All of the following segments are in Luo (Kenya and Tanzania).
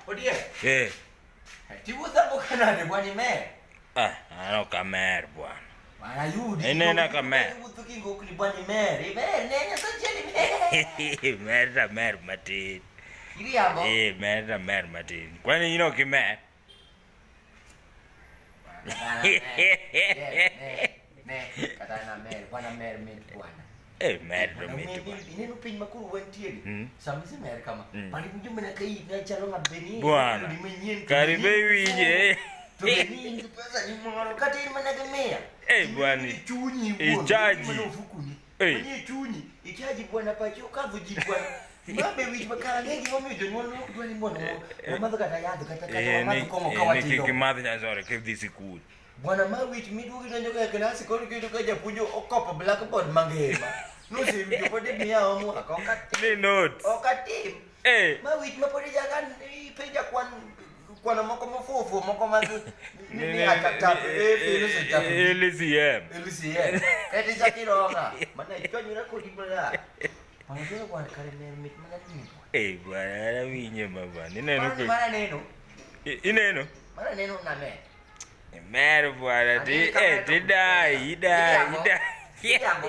Odier. Eh. Tiwuotho ang'o kanade bwana imer? Ah, an ok amer bwana. Bwana yudi. Inena ka mer. Iwuotho kingokni bwana imer. Imer ne Nyasaye imer. Mer ta mer matin. Iriambo. Eh, mer ta mer matin. Kwani in ok imer? Bwana, mer, mer, mer, kata na mer, bwana mer mit bwana. Eh, mer to Bwana, mit mer, bwana. Ineno piny ma koro wantie ni. Sama isemer kama, pandi winjo mana ka in chalo ng'at be ni. Bwana. Ni manyien. to Kari be be ni- iwinje. To be ni in gi pesa ni moro kata in mana gi mia. Eh, bwana. Ni chunyi wuon. Ichaji. Mana ofukuni. Eh. Manie chunyi. Ichaji bwana pachi okadho ji bwana. Mabe wich makara ng'e gimomiyo jonyuol ne ok dwa ni mondo wamadh kata yath kata kata Eh, wamadh ni kong'o ka eh, ni watindo. kik imadh nyasore kidhi sikul. Bwana ma wich miduogi donjo ka e klas koro kiyudo ka japuonj okopo blackboard mangima. Nosewinjo pod imiya homework ok atim. Ni notes. Ok atim. Eh. Ma wich ma pod ijaga ipenja kwan kwano moko mofuofuo moko mag ni ni atap e filo se tap. LCM. LCM. Kata ichak ironga. Mana ichwanyora kodi bwana. Bwana bwana bwana kare mer mit mana ni. Eh, bwana awinje ma bwana. Ineno Mano ko. mana neno. Ineno? Mana neno na mer. Mer bwana ti eh ti dai idai idai. Iriambo.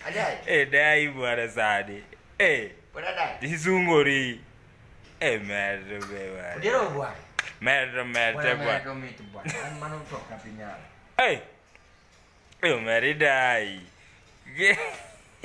Adai. Eh dai bwana sani. Eh Bwana dai. tisungori. Eh mer to be bwana. Odiero bwana. Mer to mer te Bwana mer bwana. to mit bwana. An mano to ka pinyalo. Eh. Eh mer idai.